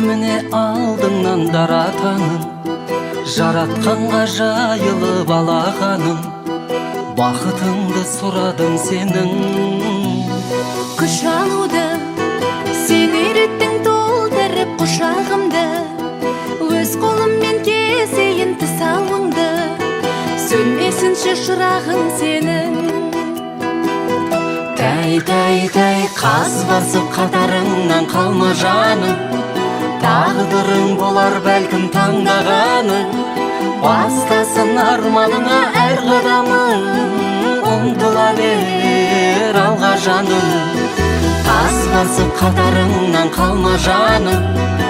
Міне, алдыңнан даратаның, Жаратқанға жайылып алақаның. Бақытыңды сұрадым сенің. Күш алуды сен үйреттің, толтырып құшағымды. Өз қолыммен кесейін тұсауыңды, сөнбесінші шырағың сенің. Тәй, тәй, тәй, қаз басып қатарыңнан қалма, жаным. Тағдырың болар бәлкім таңдағаның. Бастасын арманыңа әр қадамың, ұмтыла бер алға, жаным. Таз басып қатарыңнан қалма, жаным.